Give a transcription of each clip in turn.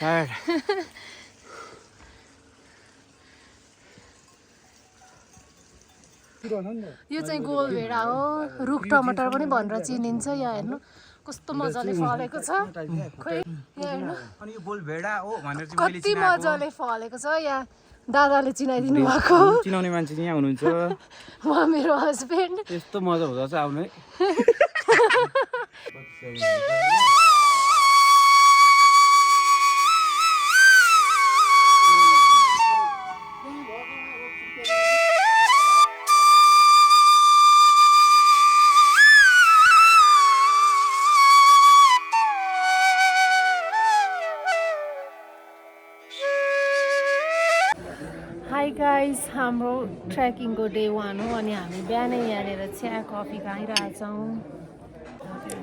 Tired यो चाहिँ goal भेडा हो रुख टमाटर पनि भनेर चिनिन्छ यहाँ हेर्नु कस्तो मजाले फलेको छ खोइ यहाँ हेर्नु अनि यो गोल भेडा हो भनेर चाहिँ मैले कति मजाले फलेको छ यहाँ दादाले चिनाइदिनु भएको चिनाउने मान्छे चाहिँ यहाँ हुनुहुन्छ उहाँ मेरो हस्बेन्ड यस्तो मजा हुँदा चाहिँ आउनु है हाई गाइस हाम्रो ट्रेकिङको डे 1 हो अनि हामी बिहानै यहाँनिर चिया कफी खाइरहेछौँ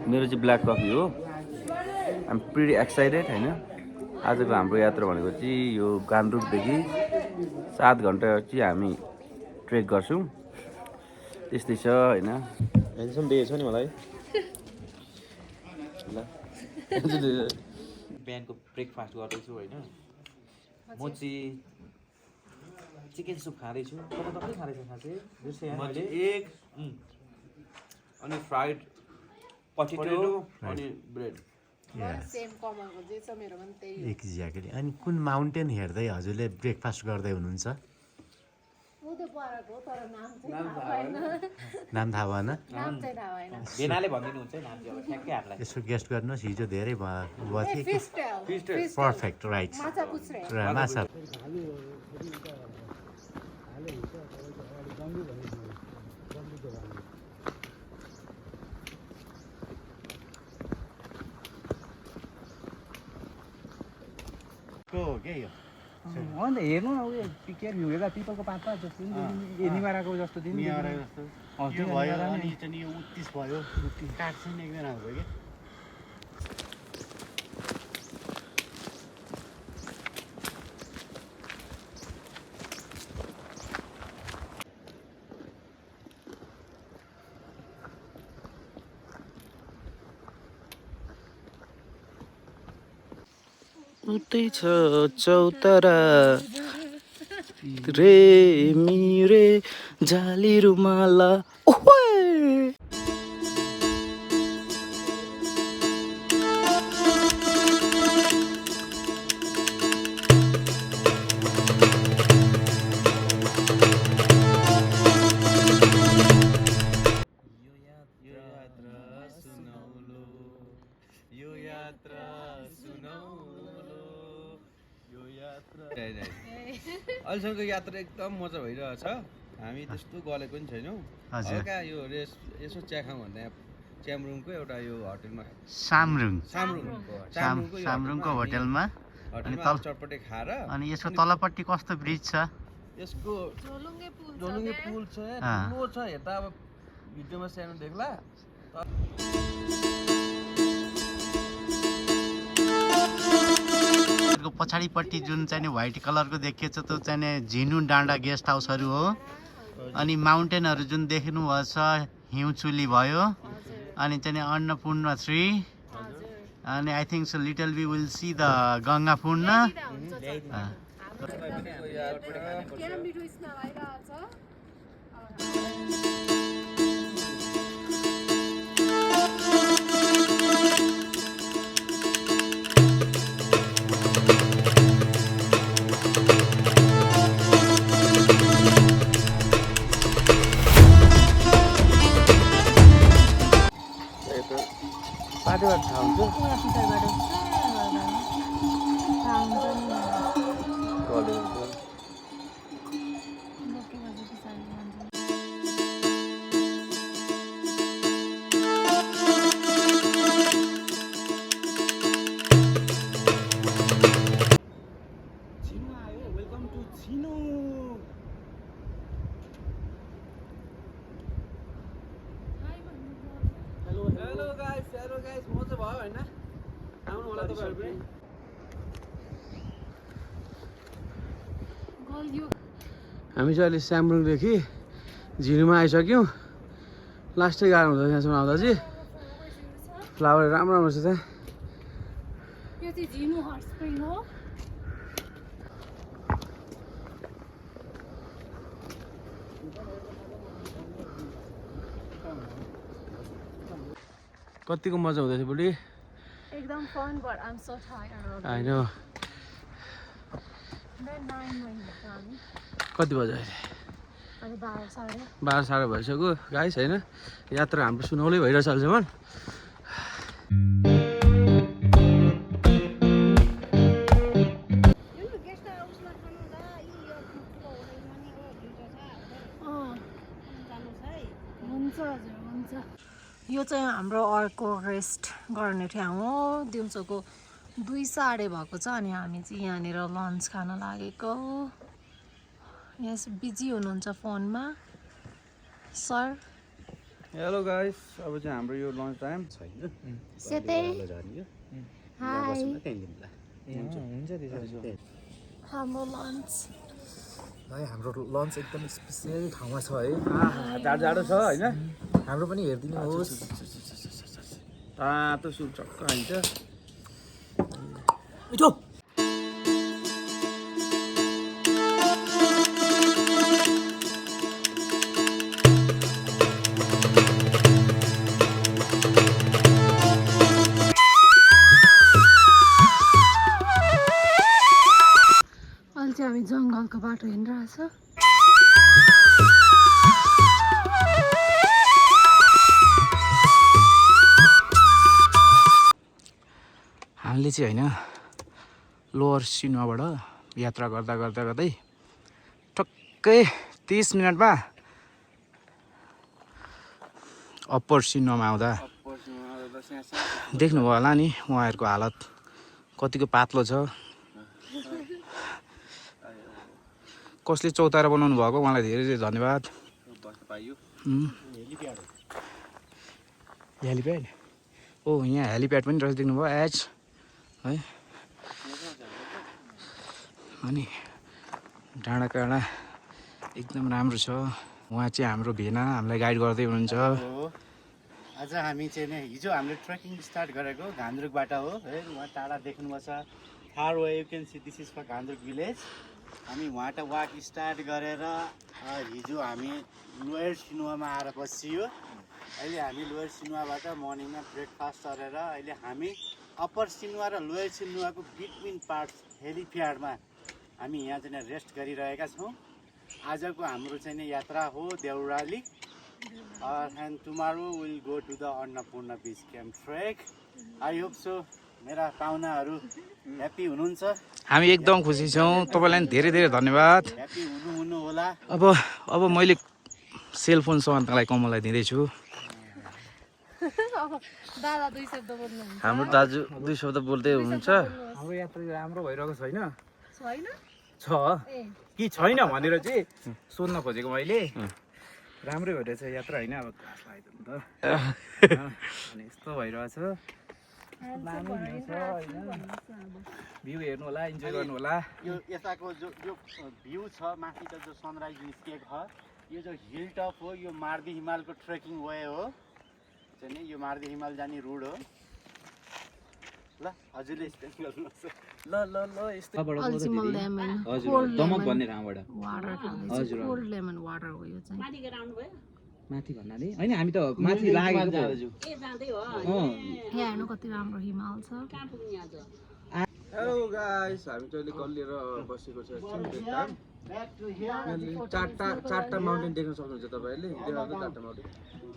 मेरो चाहिँ ब्ल्याक कफी हो आइएम प्रिटी एक्साइटेड होइन आजको हाम्रो यात्रा भनेको चाहिँ यो गान्तोकदेखि 7 घन्टा चाहिँ हामी ट्रेक गर्छौँ त्यस्तै छ होइन हेन्सम दिएको छ नि मलाई ल बिहानको ब्रेकफास्ट गर्दैछु होइन म चाहिँ चिकन सुप खाँदैछु तपाईँ खाँदैछ खाँदै एग अनि फ्राइड पोटेटो अनि ब्रेड एक्ज्याक्टली अनि कुन माउन्टेन हेर्दै हजुरले ब्रेकफास्ट गर्दै हुनुहुन्छ नाम थाहा भएन यसो गेस्ट गर्नुहोस् हिजो धेरै भएको थियो पर्फेक्ट राइट माछा अन्त हेर्नु न उयो के अरे हिउँका पिपलको पात जस्तो निवाराको जस्तो थियो नि यो भयो अनि चाहिँ यो उत्तिस भयो काठ चाहिँ एकदम राम्रो क्या उतै छ चौतारा रे मिरे जाली रुमाला अहिलेसम्मको यात्रा एकदम मजा भइरहेछ हामी त्यस्तो गलेको पनि छैनौँ हल्का यो रेस यसो चिया खाउँ भन्दा यहाँ च्याम्रुङको एउटा यो होटेलमा सामरुङको होटेलमा चटपटे खाएर अनि यसको तलपट्टि कस्तो ब्रिज छ यसको झोलुङ्गे पुल छ ठुलो छ हेर्दा अब भिडियोमा सानो देख्ला पछाडिपट्टि जुन चाहिँ व्हाइट कलरको देखिएछ त्यो चाहिँ झिनु डाँडा गेस्ट हाउसहरू हो अनि माउन्टेनहरू जुन देख्नुभएको छ हिउँचुली भयो अनि चाहिँ अन्नपूर्ण श्री अनि I think so little we will see the Gangapurna बाटोबाट थाहा हुन्छ वेलकम टु छिनो हेलो गाइस मजा भयो हैन आउनु होला तपाईहरु पनि हामी चाहिँ अहिले स्यामरुङदेखि झिनुमा आइसक्यौँ लास्टै गाह्रो हुँदा यहाँसम्म आउँदा चाहिँ फ्लावर राम्रो राम्रो छ त्यहाँ यो चाहिँ झिनु हट स्प्रिङ हो। कतिको मजा हुँदैछ बुढी एकदम fun but I am so tired. होइन कति बज्यो अहिले अनि 12 साढे भइसक्यो गाइस होइन यात्रा हाम्रो सुनौलै भइरहेछ अहिलेसम्म हुन्छ हजुर हुन्छ। यो चाहिँ हाम्रो अर्को रेस्ट गर्ने ठाउँ हो। दिउँसोको 2 साढे भएको छ अनि हामी चाहिँ यहाँनिर लन्च खान लागेको। यहाँ बिजी हुनुहुन्छ फोनमा सर। हेलो गाइस अब चाहिँ हाम्रो यो लन्च टाइम छैन सेते हाई हाम्रो लन्च भाइ हाम्रो लन्च एकदम स्पेसियल ठाउँमा छ है। जाडो जाडो छ होइन हाम्रो पनि हेरिदिनुहोस्। तातो सुप चक्क हान्छ मिठो अहिले चाहिँ हामी जङ्गलको बाटो हिँडिरहेछ। हामीले चाहिँ होइन लोवर सिनुवाबाट यात्रा गर्दा गर्दा गर्दै ठक्कै 30 मिनटमा अप्पर सिनुवामा आउँदा देख्नुभयो होला नि उहाँहरूको हालत कतिको पातलो छ। कसले चौतारा बनाउनु भएको उहाँलाई धेरै धेरै धन्यवाद। हेलिप्याड ओ यहाँ हेलिप्याड पनि रहेछ देख्नुभयो एच है। अनि डाँडाकाँडा एकदम राम्रो छ। उहाँ चाहिँ हाम्रो भेना हामीलाई गाइड गर्दै हुनुहुन्छ। आज हामी चाहिँ नि हिजो हामीले ट्रेकिङ स्टार्ट गरेको घान्द्रुकबाट हो है। उहाँ टाढा देख्नुभएको छ far way you can see this is for Ghandruk village. हामी वहाँबाट वाक स्टार्ट गरेर हिजो हामी लोयर सिनुवामा आएर बसियो। अहिले हामी लोयर सिनुवाबाट मर्निङमा ब्रेकफास्ट गरेर अहिले हामी अप्पर सिनुवा र लोयर सिनुवाको बिट्विन पार्ट्स हेलिप्याडमा हामी यहाँ चाहिँ रेस्ट गरिरहेका छौँ। आजको हाम्रो चाहिँ यात्रा हो Deurali and tomorrow will go to the Annapurna base camp trek. I hope so मेरा पाहुनाहरू ह्याप्पी हुनुहुन्छ। हामी एकदम खुसी छौँ। तपाईँलाई धेरै धेरै धन्यवाद। ह्याप्पी हुनु होला। अब मैले सेलफोन समानतालाई कमललाई दिँदैछु। दादा 2 शब्द बोल्नुहुन्छ। हाम्रो दाजु 2 शब्द बोल्दै हुनुहुन्छ। हाम्रो यात्रा राम्रो भइरहेको छैन छैन छ कि छैन भनेर चाहिँ सोध्न खोजेको मैले। राम्रै भइरहेछ यात्रा होइन। अब घाँस लगाइदिउँ त अनि यस्तो भइरहेछ। भ्यू हेर्नु होला इन्जोय गर्नु होला। यो यताको जो भ्यू छ माथि त जो सनराइज निस्किएको छ यो जो हिल टप हो यो मार्दी हिमालको ट्रेकिङ वे हो चाहिँ नि यो मार्दी हिमाल जाने रोड हो। ल हजुरले स्पेन्ड गर्नुहोस्। ल ल ल यस्तै अल्जिमल लेमन हजुर दमक भन्ने ठाउँबाट वाटर खाँदैछु। कोल्ड लेमन वाटर हो यो चाहिँ। माथि भन्नाले होइन हामी त माथि लागेको यहाँ हेर्नु कति राम्रो हिमाल छ। हेलो गाइस हामी चाहिँ अहिले गल्लिएर बसेको छ चारवटा माउन्टेन देख्न सक्नुहुन्छ तपाईँहरूले। देखाउँछ 4टा माउन्टेन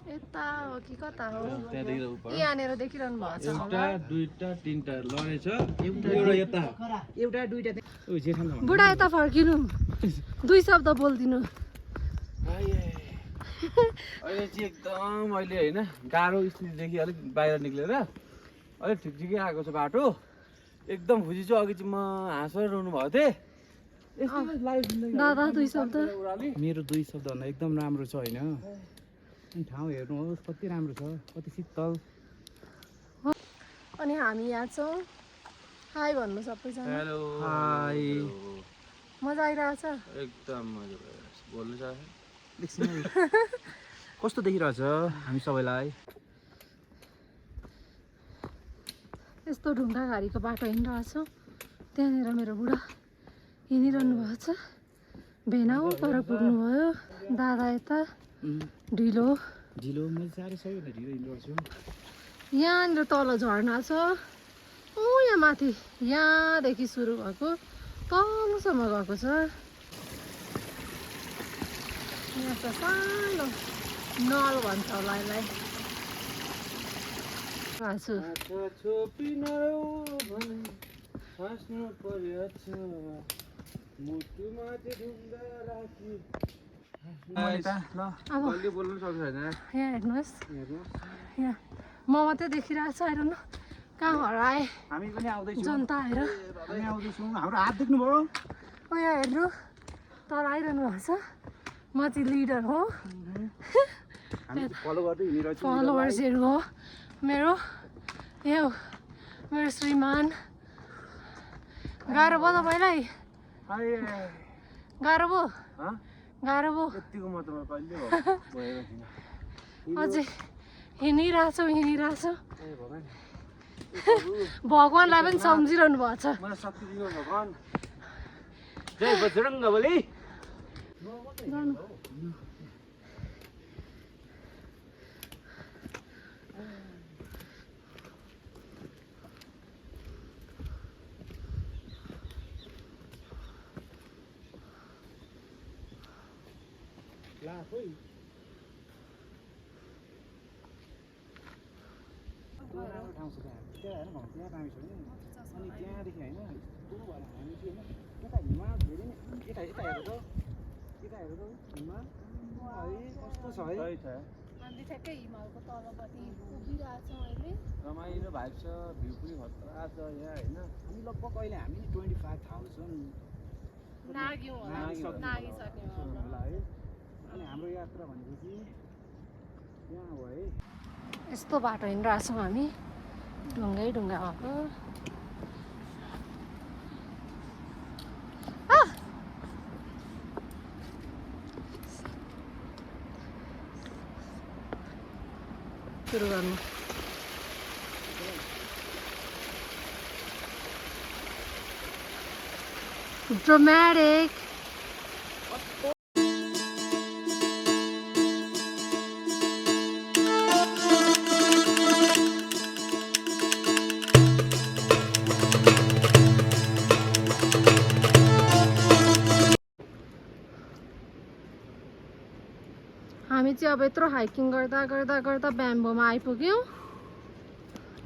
यता हो कि कता हो त्यहाँदेखि ऊपर यहाँनिर देखिरहनु भएको छ। 1टा 2टा 3टा लडेछ एउटा यता एउटा दुईटा ओ जेठान बुढा यता फर्किनु 2 शब्द बोल्दिनु। अहिले चाहिँ एकदम अहिले होइन गाह्रो स्थितिदेखि अलिक बाहिर निक्लेर अलिक ठिकठिकै आएको छ बाटो। एकदम खुसी छु। अघि चाहिँ म हाँसेर रोउनु भएको थिएँ। दादा 2 शब्द। मेरो 2 शब्द भन्दा एकदम राम्रो छ होइन। ठाउँ हेर्नुहोस् कति राम्रो छ कति शीतल। अनि हामी यहाँ छौँ। हाई भन्नु सबैजना। हेलो हाई मजा आइरहेछ। एकदम मजा भइरहेछ बोल्नु छ कस्तो देखिरहेछ हामी सबैलाई। यस्तो ढुङ्गाघारीको बाटो हिँडिरहेको छु त्यहाँनिर मेरो बुढा हिँडिरहनु भएको छ भेनाउ पर पुग्नुभयो दादा यता ढिलो मैले साह्रै सबैभन्दा ढिलो हिँड्नुपर्छु यहाँनिर तल झर्ना छ यहाँ माथि यहाँदेखि सुरु भएको तलसम्म गएको छ यहाँ त सानो नल भन्छ होला यसलाई यहाँ हेर्नुहोस् यहाँ म मात्रै देखिरहेको छु आएर न कहाँ हराए हामी पनि आउँदैछौँ जनता आएर हामी आउँदैछौँ हाम्रो हात देख्नुभयो ओ यहाँ हेर्नु तर आइरहनु भएको छ म चाहिँ लिडर हो हामी फलो गर्दै हिँडिरहेको छौँ फलोवर्सहरू हो मेरो यो मेरो श्रीमान गाह्रो भयो तपाईँलाई गाह्रो भयो गाह्रो भयो यतिको मात्रमा कहिले भयो अझै हिँडिरहेछौँ भगवान्लाई पनि सम्झिरहनु भएको छ मलाई शक्ति दिनु भगवान जय बजरङ्ग बली राम्रो ठाउँ छ त्यहाँ हेर त्यहाँ दामी छ नि अनि त्यहाँदेखि होइन यस्तो भएर हामी चाहिँ होइन यता हिमाल धेरै नै यता हेरेर त हिमाल है कस्तो छ है हामी ठ्याक्कै हिमालको तलपट्टि उभिरहेछौँ अहिले रमाइलो भाइब छ भ्यू पनि खतरा छ यहाँ होइन हामी लगभग अहिले हामी 25,000 नाग्यौँ नागिसक्यौँ होला है अनि हाम्रो यात्रा भनेपछि यहाँ हो है यस्तो बाटो हिँडिरहेछौँ हामी ढुङ्गै ढुङ्गा भएको सुरु गर्नु ड्रामेटिक हामी चाहिँ अब यत्रो हाइकिङ गर्दा गर्दा गर्दा ब्याम्बोमा आइपुग्यौँ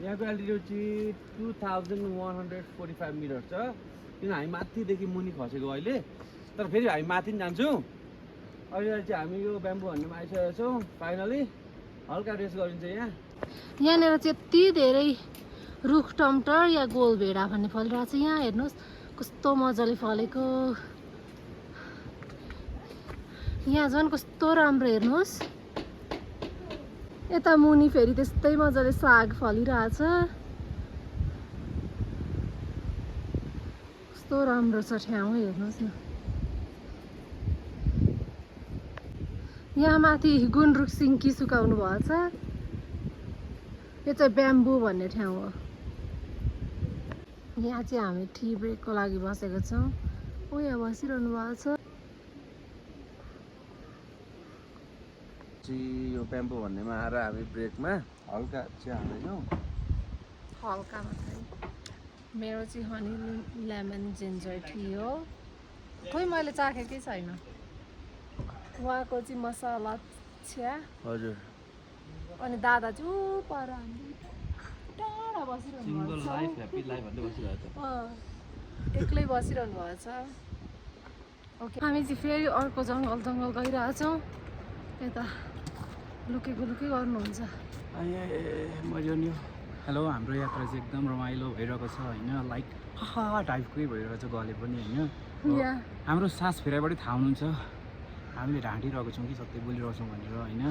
यहाँको एल्टिट्युड चाहिँ 2145 मिटर छ किन हामी माथिदेखि मुनि खसेको अहिले तर फेरि हामी माथि पनि जान्छौँ अहिले चाहिँ हामी यो ब्याम्बो भन्नेमा आइसकेका छौँ फाइनली हल्का रेस्ट गरिन्छ यहाँनिर चाहिँ यति धेरै रुख टमाटर या गोलभेडा भन्ने फलिरहेको छ यहाँ हेर्नुहोस् कस्तो मजाले फलेको यहाँ झन् कस्तो राम्रो हेर्नुहोस् यता मुनि फेरि त्यस्तै मजाले साग फलिरहेछ कस्तो राम्रो छ ठाउँ हेर्नुहोस् न यहाँ माथि गुन्द्रुक सिन्की सुकाउनु भएको छ यो चाहिँ ब्याम्बो भन्ने ठाउँ हो यहाँ चाहिँ हामी टी ब्रेकको लागि बसेको छौँ ओ यहाँ बसिरहनु भएको छ यो ब्याम्बो भन्नेमा आएर हामी ब्रेकमा हल्का चिया हाल्दैछौँ हल्का मात्रै मेरो चाहिँ हनी लेमन जिन्जर टी हो खोइ मैले चाखेकै छैन उहाँको चाहिँ मसला चिया हजुर अनि दादा चाहिँ ऊ पर टाढा बसिरहनु एक्लै बसिरहनु भएको छ ओके हामी चाहिँ फेरि अर्को जङ्गल गइरहेछौँ यता लुकेको गर्नुहुन्छ हेलो हाम्रो यात्रा चाहिँ एकदम रमाइलो भइरहेको छ होइन लाइक टाइपकै भइरहेको छ गले पनि होइन हाम्रो सास फेराइबाटै थाहा हुनुहुन्छ हामीले ढाँटिरहेको छौँ कि सत्य बोलिरहेको छौँ भनेर होइन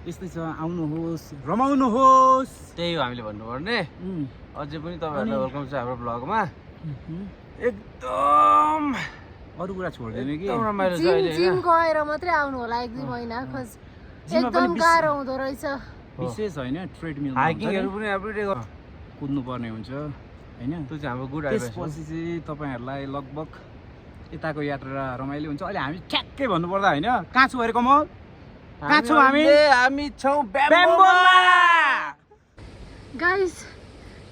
यस्तै छ आउनुहोस् रमाउनुहोस् त्यही हो हामीले भन्नुपर्ने अझै पनि तपाईँहरूलाई वेलकम छ हाम्रो ब्लगमा एकदम अरू कुरा छोड्दैन कि एकदम रमाइलो छ जिम गएर मात्रै आउनु होला 1-2 महिना खोज एकदम गाह्रो हुँदो रहेछ विशेष होइन ट्रेडमिल हाइकिङहरू पनि एभ्रीडे कुद्नुपर्ने हुन्छ होइन। त्यो चाहिँ हाम्रो गुड त्यसपछि चाहिँ तपाईँहरूलाई लगभग यताको यात्रा रमाइलो हुन्छ। अहिले हामी ठ्याक्कै भन्नुपर्दा होइन कहाँ छौँ अरे कमल? कहाँ छौँ हामी छौँ गाइस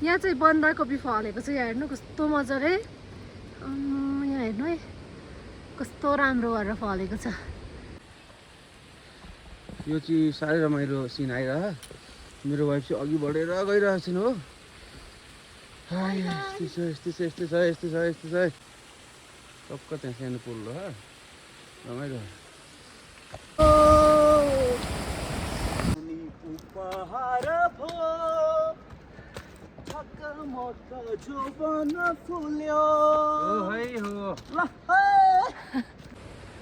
यहाँ चाहिँ बन्दाकोपी फलेको छ। यहाँ हेर्नु कस्तो मजाले, यहाँ हेर्नु है कस्तो राम्रो गरेर फलेको छ। यो चाहिँ साह्रै रमाइलो सिन आइरह। मेरो वाइफ चाहिँ अघि बढेर गइरहेको छिन् हो। यस्तै छ टक्क त्यहाँ सानो पुल हो रमाइलो।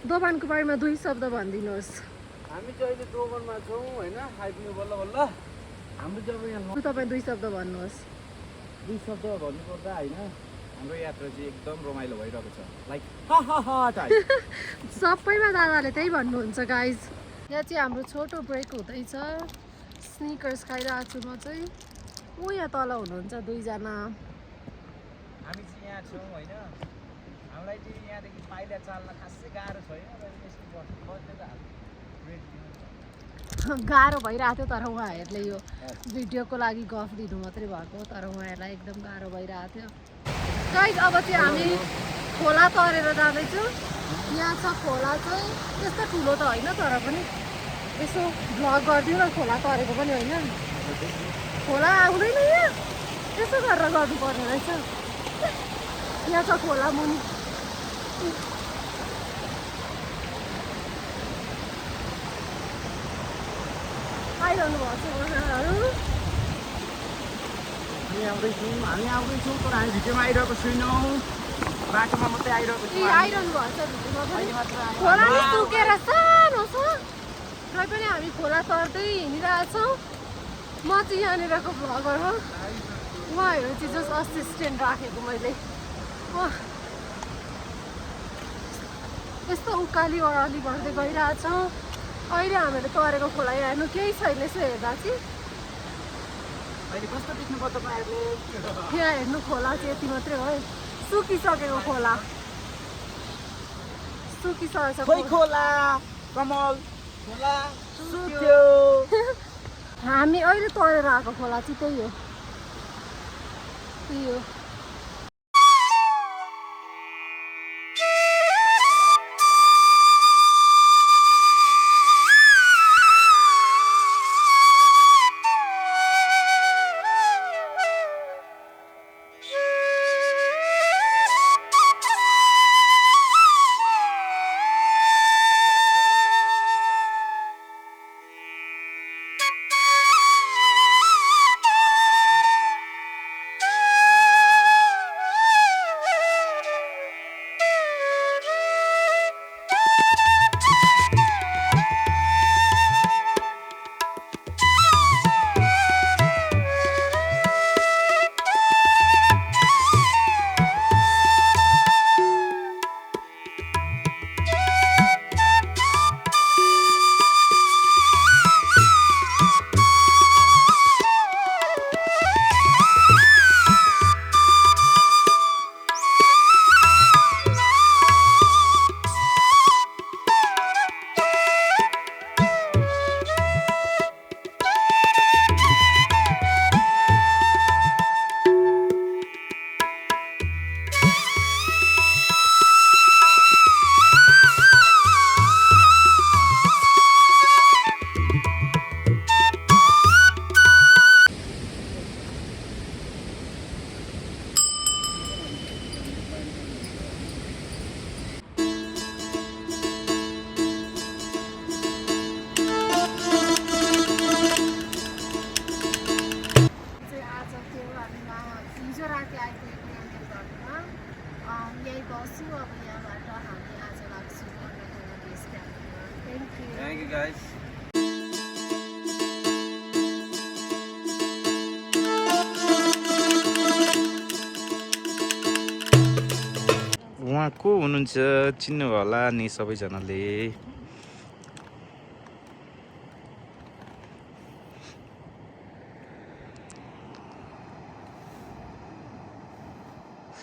दोभानको बारेमा 2 शब्द भनिदिनुहोस्। हामी चाहिँ अहिले दोबनमा छौँ होइन, आइपुग्यो बल्ल बल्ल। हाम्रो जब यहाँ तपाईँ 2 शब्द भन्नुहोस्। 2 शब्द भन्नुपर्दा होइन हाम्रो यात्रा चाहिँ एकदम रमाइलो भइरहेको छ। लाइक सबैमा दादाले त्यही भन्नुहुन्छ गाइज। यहाँ चाहिँ हाम्रो छोटो ब्रेक हुँदैछ। स्निकर्स खाइरहेको छु म चाहिँ। ऊ यहाँ तल हुनुहुन्छ 2 जना। हामी चाहिँ यहाँ छौँ होइन। हामीलाई चाहिँ यहाँदेखि पाइला चाल्न खासै गाह्रो छैन। गाह्रो भइरहेको थियो तर उहाँहरूले यो भिडियोको लागि गफ दिनु मात्रै भएको, तर उहाँहरूलाई एकदम गाह्रो भइरहेको थियो। गाइज अब चाहिँ हामी खोला तरेर जाँदैछौँ। यहाँ छ खोला चाहिँ, त्यस्तो ठुलो त होइन तर पनि यसो भ्लग गरिदिउँ न खोला तरेको पनि होइन। खोला आउँदैन यहाँ, त्यसो गरेर गर्नुपर्ने रहेछ। यहाँ छ खोला मुनि। आइरहनु भएको छ उहाँहरू। हामी आउँदैछौँ तर हामी भिडियोमा आइरहेको छैनौँ, बाटोमा मात्रै आइरहेको छौँ। आइरहनु भएको छ भिडियोमा पनि। खोला नि सुकेर सानो छ र पनि हामी खोला तर्दै हिँडिरहेछौँ। म चाहिँ यहाँनिरको भ्लगर हो। उहाँहरू चाहिँ जस्ट असिस्टेन्ट राखेको मैले। यस्तो उकाली ओह्राली गर्दै गइरहेछौँ। अहिले हामीले तरेको खोला हेर्नु केही छैन। यसो हेर्दा चाहिँ अहिले कस्तो देख्नुभयो तपाईँहरूले? यहाँ हेर्नु खोला चाहिँ यति मात्रै हो है। सुकिसकेको खोला, सुकिसकेको छ खोला कमल खोला सुक्यो। हामी अहिले तरेर आएको खोला चाहिँ त्यही हो। त्यही हो। यहीँ बस्छु। अब यहाँबाट हामी आज लाग्छौँ अन्नपूर्ण बेस क्याम्पमा। Thank you. Thank you guys. उहाँ को हुनुहुन्छ चिन्नुभयो होला नि सबैजनाले।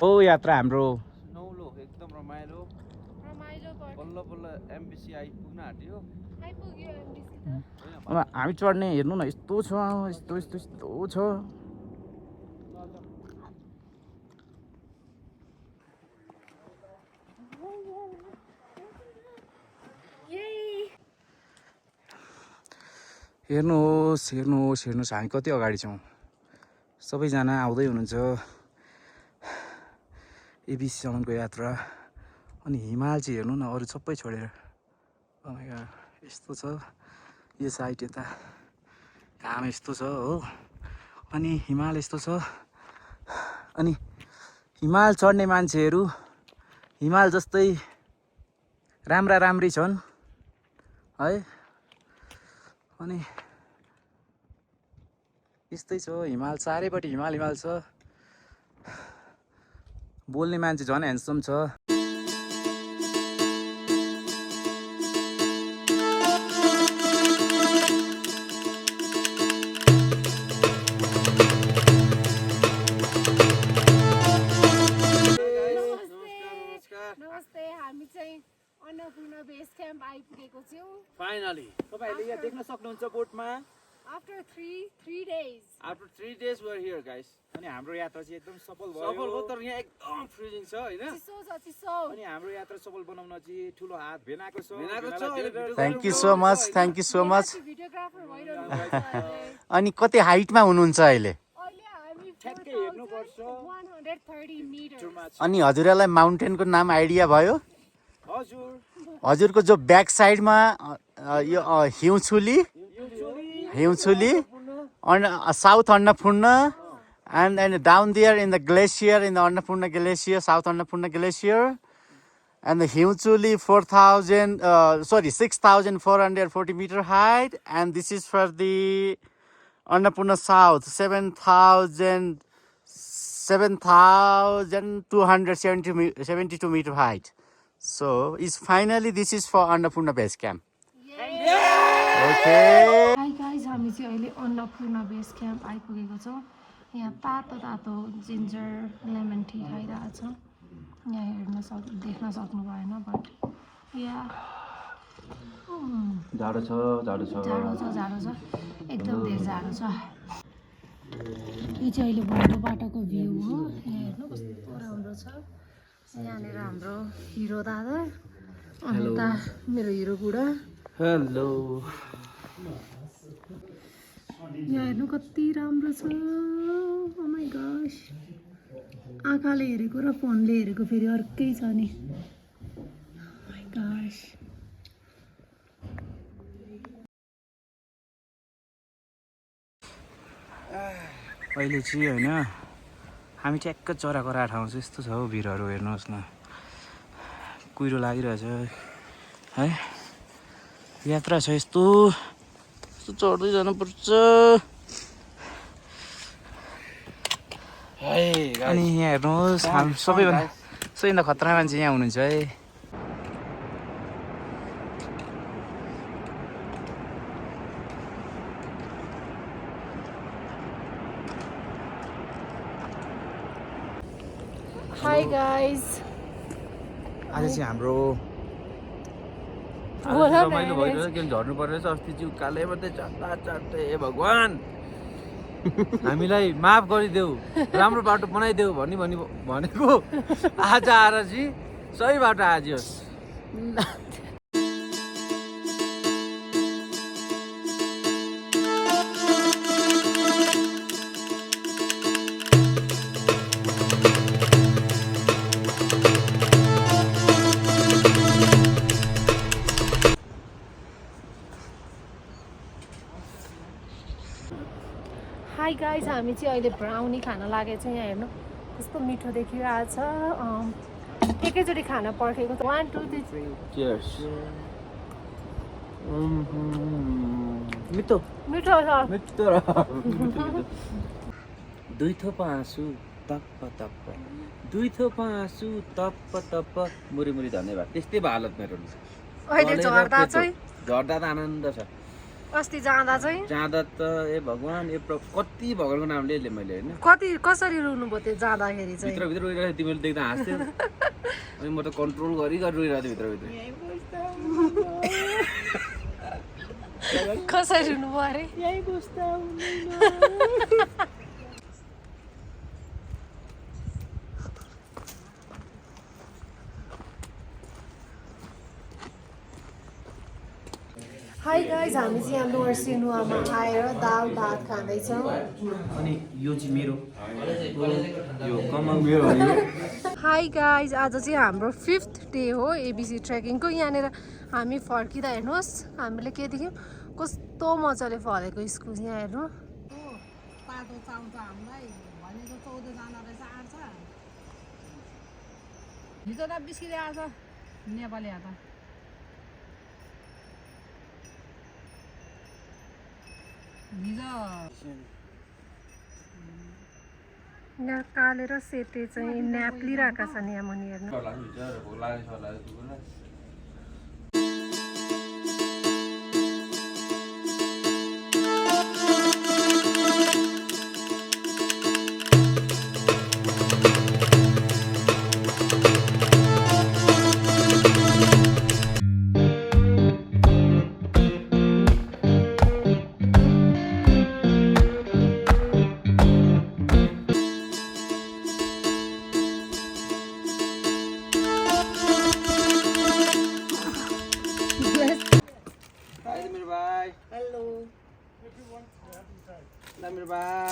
हो यात्रा हाम्रो नौलो एकदम रमाइलो बल्ल बल्ल एमबिसी आइपुग्न आँट्यो अब हामी चढ्ने हेर्नु न यस्तो छ यस्तो यस्तो यस्तो छ हेर्नुहोस् हामी कति अगाडि छौँ सबैजना आउँदै हुनुहुन्छ एबिसीसम्मको यात्रा अनि हिमाल चाहिँ हेर्नु न अरू सबै छोडेर यस्तो छ यो साइड यता घाम यस्तो छ हो अनि हिमाल यस्तो छ अनि हिमाल चढ्ने मान्छेहरू हिमाल जस्तै राम्री छन् है अनि यस्तै छ हिमाल चारैपट्टि हिमाल छ बोल्ने मान्छे झन् ह्यान्डसम छ नमस्ते हामी चाहिँ अन्नपूर्ण बेस क्याम्प आइपुगेको छौँ फाइनली तपाईहरुले यहाँ देख्न सक्नुहुन्छ बोटमा after 3 days after 3 days we are here guys अनि हाम्रो यात्रा चाहिँ एकदम सफल भयो सफल हो तर यहाँ एकदम फ्रिजिङ छ हैन चिसो अनि हाम्रो यात्रा सफल बनाउन चाहिँ ठुलो हात भेनाको छ thank you so much videographer भइरहनु अनि कति हाइटमा हुनुहुन्छ अहिले अहिले हामी ठ्याक्कै हेर्नुपर्छ 130 मिटर अनि हजुरलाई माउन्टेनको नाम आइडिया भयो हजुर हजुरको जो ब्याक साइडमा यो Hiunchuli south Annapurna and down there in the glacier in the Annapurna glacier South Annapurna glacier and the Hiunchuli 6,440 meter height and this is for the Annapurna South 7,272 meter height. So is finally this is for Annapurna base camp. Okay. Hi guys, हामी चाहिँ अहिले Annapurna base camp आइपुगेको छौँ। यहाँ तातो ginger lemon tea खाइरहेको छ। यहाँ देख्न सक्नु भएन बट यहाँ जाडो छ एकदम धेरै जाडो छ। यो चाहिँ अहिले भोटो बाटोको भ्यू हो। यहाँ हेर्नु कस्तो राम्रो छ। यहाँनिर हाम्रो हिरो दादा अनि यता मेरो हिरो बुढा। हेलो यहाँ हेर्नु कति राम्रो छ। ओ माई गॉश आँखाले हेरेको र फोनले हेरेको फेरि अर्कै छ नि। ओ माई गॉश अहिले चाहिँ होइन हामी ट्याक्क चराको ठाउँ चाहिँ यस्तो छ हौ भिरहरू हेर्नुहोस् न कुहिरो लागिरहेछ है यात्रा छ यस्तो चढ्दै जानुपर्छ अनि यहाँ हेर्नुहोस् हामी सबैभन्दा खतरा मान्छे यहाँ हुनुहुन्छ है हाई गाइज आज चाहिँ हाम्रो रमाइलो भइरहेछ किन झर्नु परेछ अस्ति चाहिँ उकालै मात्रै चढ्दै हे भगवान् हामीलाई माफ गरिदेऊ राम्रो बाटो बनाइदेऊ भनेको आज आएर चाहिँ सही बाटो आजियोस्। हाई गाइज हामी चाहिँ अहिले ब्राउनी खान लागेको छ। यहाँ हेर्नु कस्तो मिठो देखिरहेछ। एकैचोटि खान पर्खेको 1 2 3 चियर्स। मिठो दुई थोप आँसु तप्प तप्प दुई थोप आँसु तप्प तप्प मुरी धन्यवाद। त्यस्तै भयो हालत मेरो। अहिले झर्दा चाहिँ झर्दा त आनन्द छ। अस्ति जाँदा चाहिँ जाँदा त ए भगवान् कति भगवान्को नामले लिएँ मैले होइन कसरी रुनु भयो त्यो जाँदाखेरि चाहिँ भित्रभित्र रोइरहेको तिमीले देख्दा हाँस्थ्यौ अनि म त कन्ट्रोल गरी रोइरहेको थिएँ भित्रभित्र कसरी रुनु भयो अरे हाई गाइज हामी चाहिँ यहाँ लोवर सिनुवामा आएर दाल भात खाँदैछौँ अनि यो चाहिँ मेरो यो कमल मेरो हाई गाइज आज चाहिँ हाम्रो 5th डे हो एबिसी ट्रेकिङको यहाँनिर हामी फर्किँदा हेर्नुहोस् हामीले के देख्यौँ कस्तो मजाले फलेको इस्कुस यहाँ हेर्नु पातो चाउँछ हामीलाई भनेको 14 जना रहेछ आँट्छ हिजो त बिस्किरहेको छ नेपाली हात यहाँ काले र सेते चाहिँ न्याप लिइरहेका छन् यहाँ मुनि हेर्नु मेरो भाइ